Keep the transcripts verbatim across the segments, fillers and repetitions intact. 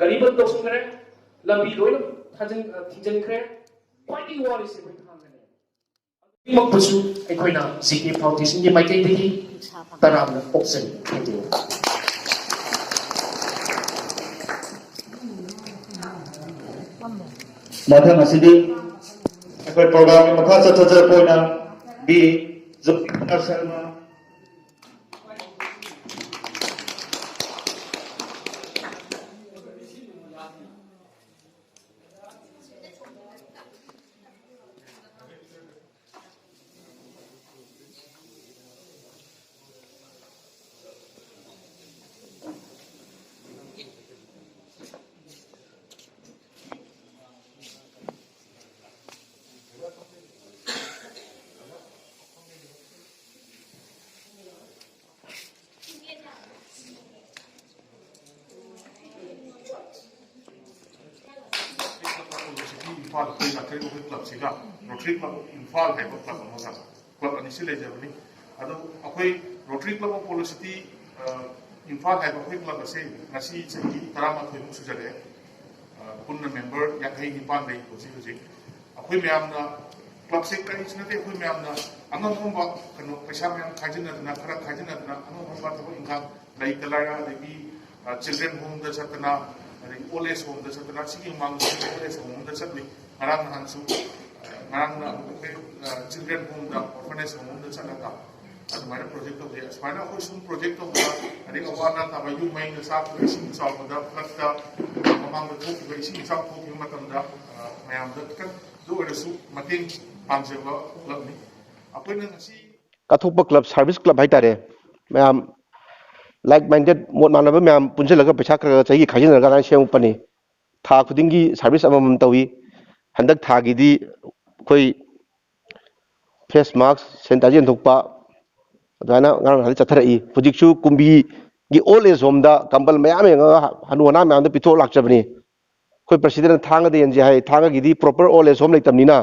ꯒꯥꯔꯤ ꯕꯟ ꯇꯧꯁꯤꯟꯈ꯭ꯔꯦ, ꯂꯝꯕꯤ ꯂꯣꯏꯅ ꯊꯥꯖꯤꯟ-, ꯊꯤꯡꯖꯤꯟꯈ꯭ꯔꯦ꯫ ꯈ꯭ꯋꯥꯏꯗꯒꯤ ꯋꯥꯔꯤꯁꯦ ꯑꯩꯈꯣꯏ ꯊꯥꯡꯒꯅꯤ꯫ ꯑꯅꯤꯃꯛꯄꯨꯁꯨ ꯑꯩꯈꯣꯏꯅ ꯖꯤ ꯀꯦ ꯐꯥꯎꯟꯗꯦꯁꯟꯒꯤ ꯃꯥꯏꯀꯩꯗꯒꯤ ꯇꯔꯥꯝꯅ ꯑꯣꯛꯆꯔꯤ꯫ Thank you꯫ ꯃꯊꯪ ꯑꯁꯤꯗꯤ ꯑꯩꯈꯣꯏ ꯄ꯭ꯔꯣꯒ꯭ꯔꯥꯝꯒꯤ ꯃꯈꯥ ꯆꯠꯊꯖꯔꯛꯄ ꯑꯣꯏꯅ ꯕꯤ ꯖꯣꯇꯤꯀꯨꯃꯥꯔ ꯁꯔꯃ꯫ ꯏꯝꯐꯥꯜ ꯑꯩꯈꯣꯏ ꯂꯥꯛꯀꯗꯧꯕ ꯑꯩꯈꯣꯏ ꯀ꯭ꯂꯕꯁꯤꯒ ꯔꯣꯇꯔꯤ ꯀ꯭ꯂꯕ ꯑꯣꯐ ꯏꯝꯐꯥꯜ ꯍꯥꯏꯕ ꯀ꯭ꯂꯕ ꯑꯃꯒ, ꯀ꯭ꯂꯕ ꯑꯅꯤꯁꯤ ꯂꯩꯖꯕꯅꯤ꯫ ꯑꯗꯣ ꯑꯩꯈꯣꯏ rotary club of polo city, ꯑ, ꯏꯝꯐꯥꯜ ꯍꯥꯏꯕ ꯑꯩꯈꯣꯏ ꯀ꯭ꯂꯕ ꯑꯁꯦ ꯉꯁꯤ ꯆꯍꯤ ꯇꯔꯥꯃꯥꯊꯣꯏꯃꯨꯛ ꯁꯨꯖꯜꯂꯛꯑꯦ꯫ ꯑ, ꯄꯨꯟꯅ ꯃꯦꯝꯕꯔ ꯌꯥꯡꯈꯩ ꯅꯤꯄꯥꯟ ꯂꯩ ꯍꯧꯖꯤꯛ ꯍꯧꯖꯤꯛ꯫ ꯑꯩꯈꯣꯏ ꯃꯌꯥꯝꯅ, ꯀ꯭ꯂꯕꯁꯦ ꯀꯔꯤꯁꯨ ꯅꯠꯇꯦ, ꯑꯩꯈꯣꯏ ꯃꯌꯥꯝꯅ ꯑꯉꯝ ꯑꯉꯝꯕ ꯀꯩꯅꯣ ꯄꯩꯁꯥ ꯃꯌꯥꯝ ꯈꯥꯏꯖꯤꯟꯅꯗꯅ, ꯈꯔ ꯈꯥꯏꯖꯤꯟꯅꯗꯅ ꯑꯉꯝ ꯑꯉꯝꯕ ꯊꯕꯛ ꯏꯪꯈꯥꯡ, ꯂꯩꯇ ꯂꯥꯏꯔ, ꯑꯗꯒꯤ, ꯑ, ꯆꯤꯜꯗ꯭ꯔꯦꯟ ꯍꯣꯝꯗ ꯆꯠꯇꯅ, ꯑꯗꯒꯤ ꯑꯣꯜ ꯑꯦꯖ ꯍꯣꯝꯗ ꯆꯠꯇꯅ, ꯁꯤꯒꯤ ꯃꯃꯥꯡꯗ ꯑꯣꯜ ꯑꯦꯖ ꯍꯣꯝ ꯑꯃꯗ ꯆꯠꯂꯨꯏ꯫ ꯉꯔꯥꯡ ꯅꯍꯥꯟꯁꯨ, ꯑ, ꯉꯔꯥꯡꯅ ꯑꯩꯈꯣꯏ, ꯑ, ꯆꯤꯜꯗ꯭ꯔꯦꯟ ꯍꯣꯝꯗ, ꯑꯣꯔꯐꯅꯦꯖ ꯍꯣꯝ ꯑꯃꯗ ꯆꯠꯂꯒ ꯑꯗꯨꯃꯥꯏꯅ ꯄ꯭ꯔꯣꯖꯦꯛ ꯇꯧꯖꯩ꯫ ꯑꯁꯨꯃꯥꯏꯅ ꯑꯩꯈꯣꯏ ꯁꯨꯝ ꯄ꯭ꯔꯣꯖꯦꯛ ꯇꯧꯕꯗ, ꯑꯗꯩ ꯑꯋꯥ ꯑꯅꯥ ꯇꯥꯕ, ꯌꯨꯝ ꯃꯩꯅ ꯆꯥꯛꯈꯤꯕ, ꯏꯁꯤꯡ ꯏꯆꯥꯎꯕꯗ, ꯐ꯭ꯂꯠꯇ, ꯃꯃꯥꯡꯗ ꯊꯣꯛꯈꯤꯕ ꯏꯁꯤꯡ ꯏꯆꯥꯎ ꯊꯣꯛꯈꯤꯕ ꯃꯇꯝꯗ, ꯑ, ꯃꯌꯥꯝꯗ ꯈꯤꯇꯪꯗ ꯑꯣꯏꯔꯁꯨ ꯃꯇꯦꯡ ꯄꯥꯡꯖꯕ ꯀ꯭ꯂꯕꯅꯤ꯫ ꯑꯩꯈꯣꯏꯅ ꯉꯁꯤ ꯀꯠꯊꯣꯛꯄ ꯀ꯭ꯂꯕ, ꯁꯥꯔꯚꯤꯁ ꯀ꯭ꯂꯕ ꯍꯥꯏꯇꯥꯔꯦ꯫ ꯃꯌꯥꯝ like minded, ꯃꯣꯠ ꯃꯥꯟꯅꯕ ꯃꯌꯥꯝ ꯄꯨꯟꯁꯤꯜꯂꯒ ꯄꯩꯁꯥ ꯈꯔ ꯈꯔ ꯆꯍꯤꯒꯤ ꯈꯥꯏꯖꯤꯟꯅꯔꯒ ꯑꯗꯨꯃꯥꯏꯅ ꯁꯦꯝꯃꯛꯄꯅꯤ꯫ ꯊꯥ ꯈꯨꯗꯤꯡꯒꯤ ꯁꯥꯔꯚꯤꯁ ꯑꯃꯃꯝ ꯇꯧꯏ꯫ ꯍꯟꯗꯛ ꯊꯥꯒꯤꯗꯤ ꯑꯩꯈꯣꯏ ꯐꯦꯁ ꯃꯥꯛꯁ, ꯁꯦꯅꯤꯇꯥꯏꯖꯔ ꯌꯦꯟꯊꯣꯛꯄ, ꯑꯗꯨꯃꯥꯏꯅ ꯉꯔꯥꯡ ꯅꯍꯥꯟꯗꯩ ꯆꯠꯊꯔꯛꯏ꯫ ꯍꯧꯖꯤꯛꯁꯨ ꯀꯨꯝꯕꯤꯒꯤ ꯑꯣꯜ ꯑꯦꯖ ꯍꯣꯝꯗ ꯀꯝꯕꯜ ꯃꯌꯥꯝ ꯌꯦꯡꯉꯒ ꯍꯅꯨ ꯍꯅꯥ ꯃꯌꯥꯝꯗ ꯄꯤꯊꯣꯛ ꯂꯥꯛꯆꯕꯅꯤ꯫ ꯑꯩꯈꯣꯏ ꯄ꯭ꯔꯁꯤꯗꯦꯟꯅ ꯊꯥꯡꯒꯗ ꯌꯦꯟꯁꯦ ꯍꯥꯏ, ꯊꯥꯡꯒꯒꯤꯗꯤ ꯄ꯭ꯔꯣꯄꯔ ꯑꯣꯜ ꯑꯦꯖ ꯍꯣꯝ ꯂꯩꯇꯕꯅꯤꯅ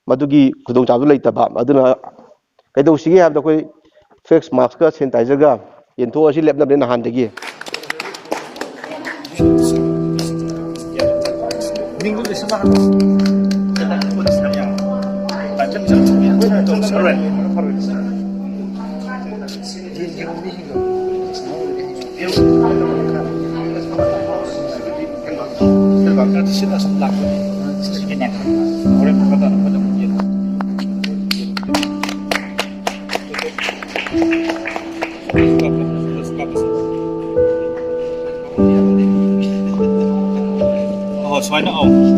ꯃꯗꯨꯒꯤ ꯈꯨꯗꯣꯡꯆꯥꯕꯗꯨ ꯂꯩꯇꯕ꯫ ꯑꯗꯨꯅ ꯀꯩꯗꯧꯁꯤꯒꯦ ꯍꯥꯏꯕꯗ ꯑꯩꯈꯣꯏ ꯐꯦꯁ ꯃꯥꯛꯁꯀ ꯁꯦꯅꯤꯇꯥꯏꯖꯔꯒ ꯌꯦꯟꯊꯣꯛꯑꯁꯤ ꯂꯦꯞꯅꯕꯅꯦ ꯅꯍꯥꯟꯗꯒꯤ꯫ ꯑꯣ, ꯁꯨꯃꯥꯏꯅ, ꯑꯧ,